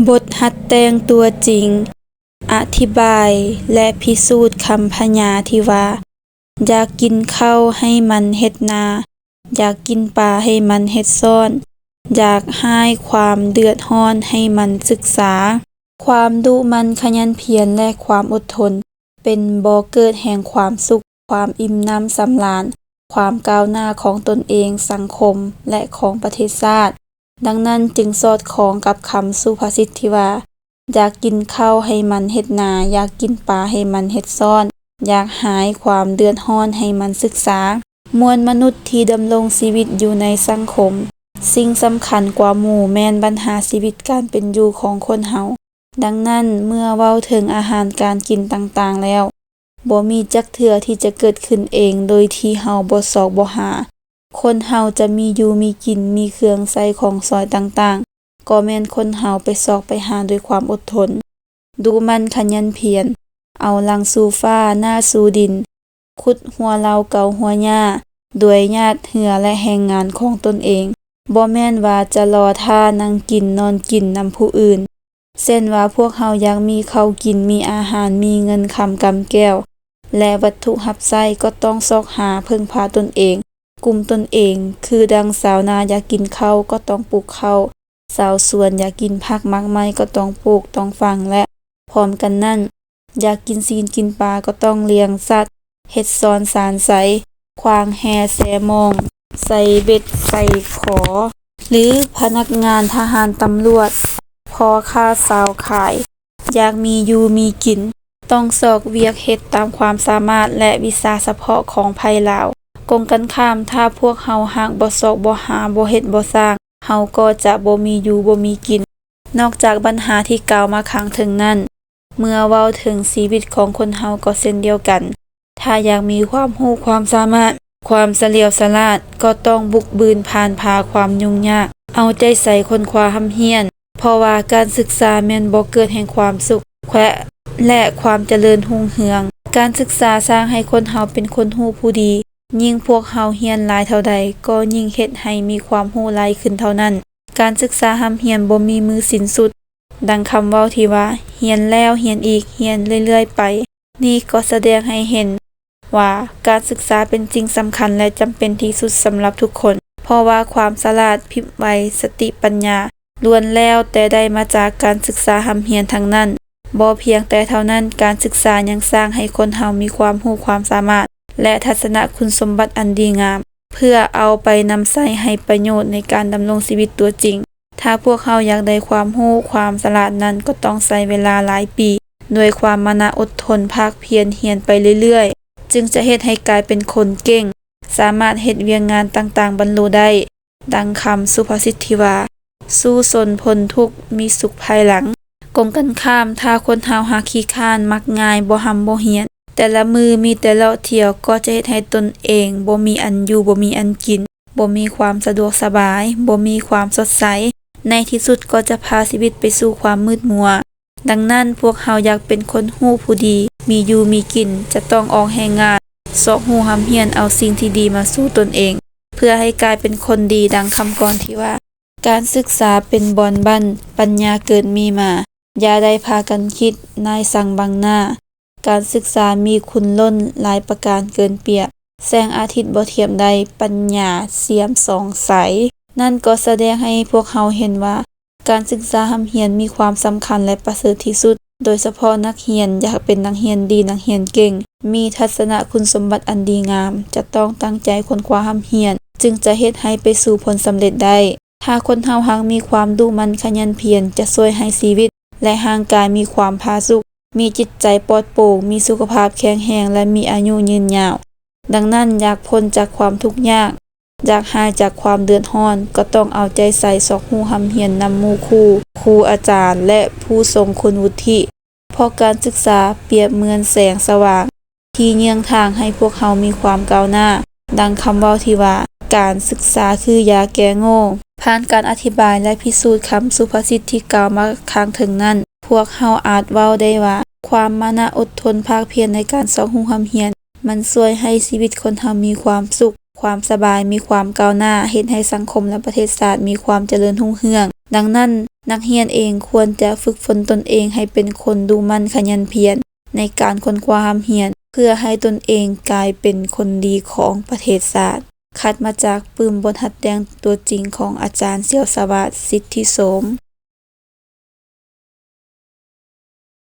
ບົດຫັດແຕ່ງຕົວຈິງ ອະທິບາຍ ແລະ ພິສູດຄຳພະຍາທີ່ວ່າ ຢາກກິນເຂົ້າໃຫ້ມັນເຮັດນາ, ຢາກກິນປາໃຫ້ມັນເຮັດຊ້ອນ, ຢາກຫາຍຄວາມເດືອດຮ້ອນໃຫ້ມັນສຶກສາ. ຄວາມດຸໝັ່ນຂະຫຍັນພຽນ ແລະ ຄວາມອົດທົນ ເປັນບໍ່ເກີດແຫ່ງຄວາມສຸກ, ຄວາມອີ່ມໜຳສຳລານ, ຄວາມກ້າວໜ້າຂອງຕົນເອງ, ສັງຄົມ ແລະ ຂອງປະເທດຊາດ. ດັ່ງນັ້ນຈຶ່ງສອດຄ່ອງກັບຄຳສຸພາສິດທີ່ວ່າ ຢາກກິນເຂົ້າໃຫ້ມັນເຮັດນາ, ຢາກກິນປາໃຫ້ມັນເຮັດຊ້ອນ, ຢາກຫາຍຄວາມເດືອດຮ້ອນໃຫ້ມັນສຶກສາ. ມວນມະນຸດທີ່ດຳລົງຊີວິດຢູ່ໃນສັງຄົມ, ສິ່ງສຳຄັນກວ່າໝູ່ແມ່ນບັນຫາຊີວິດການເປັນຢູ່ຂອງຄົນເຮົາ. ດັ່ງນັ້ນ, ເມື່ອເວົ້າເຖິງອາຫານການກິນຕ່າງໆແລ້ວ, ບໍ່ມີຈັກເທື່ອທີ່ຈະເກີດຂຶ້ນເອງໂດຍທີ່ເຮົາບໍ່ຊອກບໍ່ຫາ. ຄົນເຮົາຈະມີຢູ່ມີກິນ, ມີເຄື່ອງໃຊ້ຂອງສອຍຕ່າງໆ, ກໍແມ່ນຄົນເຮົາໄປຊອກໄປຫາດ້ວຍຄວາມອົດທົນ, ດຸໝັ່ນຂະຫຍັນພຽນ, ເອົາຫຼັງສູ່ຟ້າ, ໜ້າສູ່ດິນ, ຂຸດຮົວເລົາເກົາຮົວຫຍ້າ, ດ້ວຍຫຍາດເຫື່ອ ແລະ ແຮງງານຂອງຕົນເອງ. ບໍ່ແມ່ນວ່າຈະລໍຖ້ານັ່ງກິນນອນກິນນຳຜູ້ອື່ນ. ເຊັ່ນວ່າພວກເຮົາຢາກມີເຂົ້າກິນ, ມີອາຫານ, ມີເງິນຄຳກຳແກ້ວ ແລະ ວັດຖຸຮັບໃຊ້, ກໍຕ້ອງຊອກຫາເພິ່ງພາຕົນເອງ, ກຸມຕົນເອງ. ຄືດັ່ງຊາວນາຢາກກິນເຂົ້າ, ກໍຕ້ອງປູກເຂົ້າ, ຊາວສວນຢາກກິນຜັກໝາກໄມ້, ກໍຕ້ອງປູກ, ຕ້ອງຝັງ ແລະ ພ້ອມກັນນັ້ນ, ຢາກກິນຊີ້ນກິນປາກໍຕ້ອງລ້ຽງສັດ, ເຮັດຊ້ອນຊານໄຊ, ຂວາງແຫແຊມອງ, ໃສ່ເບັດໃສ່ຂໍ ຫຼື ພະນັກງານທະຫານຕຳຫຼວດ, ພໍ່ຄ້າຊາວຂາຍ, ຢາກມີຢູ່ມີກິນ, ຕ້ອງຊອກວຽກເຮັດຕາມຄວາມສາມາດ ແລະ ວິຊາສະເພາະຂອງໃຜລາວ. ກົງກັນຂ້າມ, ຖ້າພວກເຮົາຫາກບໍ່ຊອກບໍ່ຫາ, ບໍ່ເຮັດບໍ່ສ້າງ, ເຮົາກໍຈະບໍ່ມີຢູ່ບໍ່ມີກິນ. ນອກຈາກບັນຫາທີ່ກ່າວມາຂ້າງເທິງນັ້ນ, ເມື່ອເວົ້າເຖິງຊີວິດຂອງຄົນເຮົາກໍເຊັ່ນດຽວກັນ. ຖ້າຢາກມີຄວາມຮູ້ຄວາມສາມາດ, ຄວາມສະຫຼຽວສະຫຼາດ, ກໍຕ້ອງບຸກບືນຜ່ານຜ່າຄວາມຫຍຸ້ງຍາກ, ເອົາໃຈໃສ່ຄົ້ນຄວ້າຮ່ຳຮຽນ, ເພາະວ່າການສຶກສາແມ່ນບໍ່ເກີດແຫ່ງຄວາມສຸກ ແຄວະ ແລະ ຄວາມຈະເລີນຮຸ່ງເຮືອງ. ການສຶກສາສ້າງໃຫ້ຄົນເຮົາເປັນຄົນຮູ້ຜູ້ດີ, ຍິ່ງພວກເຮົາຮຽນຫຼາຍເທົ່າໃດ, ກໍຍິ່ງເຮັດໃຫ້ມີຄວາມຮູ້ຫຼາຍຂຶ້ນເທົ່ານັ້ນ. ການສຶກສາຮ່ຳຮຽນບໍ່ມີມື້ສິ້ນສຸດ. ດັ່ງຄຳເວົ້າທີ່ວ່າ, ຮຽນແລ້ວຮຽນອີກ, ຮຽນເລື້ອຍໆໄປ. ນີ້ກໍສະແດງໃຫ້ເຫັນວ່າການສຶກສາເປັນສິ່ງສຳຄັນ ແລະ ຈຳເປັນທີ່ສຸດສຳລັບທຸກຄົນ, ເພາະວ່າຄວາມສະຫຼາດ, ພິບໄວ, ສະຕິປັນຍາ ລ້ວນແລ້ວແຕ່ໄດ້ມາຈາກການສຶກສາຮ່ຳຮຽນທັງນັ້ນ. ບໍ່ພຽງແຕ່ເທົ່ານັ້ນ, ການສຶກສາຍັງສ້າງໃຫ້ຄົນເຮົາມີຄວາມຮູ້ຄວາມສາມາດ ແລະ ທັດສະນະຄຸນສົມບັດອັນດີງາມ ເພື່ອເອົາໄປນຳໃຊ້ໃຫ້ປະໂຫຍດໃນການດຳລົງຊີວິດຕົວຈິງ. ຖ້າພວກເຮົາຢາກໄດ້ຄວາມຮູ້ຄວາມສະຫຼາດນັ້ນ ກໍຕ້ອງໃຊ້ເວລາຫຼາຍປີ ດ້ວຍຄວາມມານະອົດທົນພາກພຽນຮຽນໄປເລື້ອຍໆ, ຈຶ່ງຈະເຮັດໃຫ້ກາຍເປັນຄົນເກັ່ງ, ສາມາດເຮັດວຽກງານຕ່າງໆບັນລຸໄດ້. ດັ່ງຄຳສຸພາສິດທີ່ວ່າ, ສູ້ຊົນພົ້ນທຸກ, ມີສຸກພາຍຫຼັງ. ກົງກັນຂ້າມ, ຖ້າຄົນເຮົາຫາກຂີ້ຄ້ານ, ມັກງ່າຍ, ບໍ່ຮ່ຳບໍ່ຮຽນ, ແຕ່ລະມື້ມີແຕ່ເລາະທ່ຽວ, ກໍຈະເຮັດໃຫ້ຕົນເອງບໍ່ມີອັນຢູ່, ບໍ່ມີອັນກິນ, ບໍ່ມີຄວາມສະດວກສະບາຍ, ບໍ່ມີຄວາມສົດໃສ, ໃນທີ່ສຸດກໍຈະພາຊີວິດໄປສູ່ຄວາມມືດມົວ. ດັ່ງນັ້ນ, ພວກເຮົາຢາກເປັນຄົນຮູ້ຜູ້ດີ, ມີຢູ່ມີກິນ, ຈະຕ້ອງອອກແຮງງານ, ຊອກຮູ້ຮ່ຳຮຽນເອົາສິ່ງທີ່ດີມາສູ່ຕົນເອງ, ເພື່ອໃຫ້ກາຍເປັນຄົນດີ. ດັ່ງຄຳກອນທີ່ວ່າ, ການສຶກສາເປັນບ່ອນບັ້ນ, ປັນຍາເກີດມີມາ, ຢ່າໄດ້ພາກັນຄິດ, ນາຍສັ່ງບັງໜ້າ. ການສຶກສາມີຄຸນລົ້ນຫຼາຍປະການເກີນປຽບ, ແສງອາທິດບໍ່ທຽບໄດ້, ປັນຍາສຽມສ່ອງໃສ. ນັ້ນກໍສະແດງໃຫ້ພວກເຮົາເຫັນວ່າ ການສຶກສາຮ່ຳຮຽນມີຄວາມສຳຄັນ ແລະ ປະເສີດທີ່ສຸດ, ໂດຍສະເພາະນັກຮຽນຢາກເປັນນັກຮຽນດີ, ນັກຮຽນເກັ່ງ, ມີທັດສະນະຄຸນສົມບັດອັນດີງາມ, ຈະຕ້ອງຕັ້ງໃຈຄົ້ນຄວ້າຮ່ຳຮຽນ, ຈຶ່ງຈະເຮັດໃຫ້ໄປສູ່ຜົນສຳເລັດໄດ້. ຖ້າຄົນເຮົາຫາກມີຄວາມດຸໝັ່ນຂະຫຍັນພຽນ, ຈະຊ່ວຍໃຫ້ຊີວິດ ແລະ ຮ່າງກາຍມີຄວາມຜາສຸກ, ມີຈິດໃຈປອດໂປ່ງ, ມີສຸຂະພາບແຂງແຮງ ແລະ ມີອາຍຸຍືນຍາວ. ດັ່ງນັ້ນ, ຢາກພົ້ນຈາກຄວາມທຸກຍາກ, ຢາກຫາຍຈາກຄວາມເດືອດຮ້ອນ, ກໍຕ້ອງເອົາໃຈໃສ່ຊອກຮູ້ຮ່ຳຮຽນນຳໝູ່ຄູ່, ຄູອາຈານ ແລະ ຜູ້ຊົງຄຸນວຸດທິ, ເພາະການສຶກສາປຽບເໝືອນແສງສະຫວ່າງ ທີ່ເຍືອງທາງໃຫ້ພວກເຮົາມີຄວາມກ້າວໜ້າ. ດັ່ງຄຳເວົ້າທີ່ວ່າ, ການສຶກສາຄືຢາແກ້ໂງ່. ຜ່ານການອະທິບາຍ ແລະ ພິສູດຄຳສຸພາສິດທີ່ກ່າວມາຂ້າງເທິງນັ້ນ, ພວກເຮົາອາດເວົ້າໄດ້ວ່າ ຄວາມມານະອົດທົນພາກພຽນໃນການຊອກຮູ້ຮ່ຳຮຽນ ມັນຊ່ວຍໃຫ້ຊີວິດຄົນເຮົາມີຄວາມສຸກ, ຄວາມສະບາຍ, ມີຄວາມກ້າວໜ້າ, ເຮັດໃຫ້ສັງຄົມ ແລະ ປະເທດຊາດມີຄວາມຈະເລີນຮຸ່ງເຮືອງ. ດັ່ງນັ້ນ, ນັກຮຽນເອງຄວນຈະຝຶກຝົນຕົນເອງໃຫ້ເປັນຄົນດຸໝັ່ນຂະຫຍັນພຽນໃນການຄົ້ນຄວ້າຮ່ຳຮຽນ ເພື່ອໃຫ້ຕົນເອງກາຍເປັນຄົນດີຂອງປະເທດຊາດ. ຂັດມາຈາກປຶ້ມບົດຮັດແຕ່ງຕົວຈິງຂອງອາຈານ ສຽວສະຫວາດ ສິດທິໂສມ.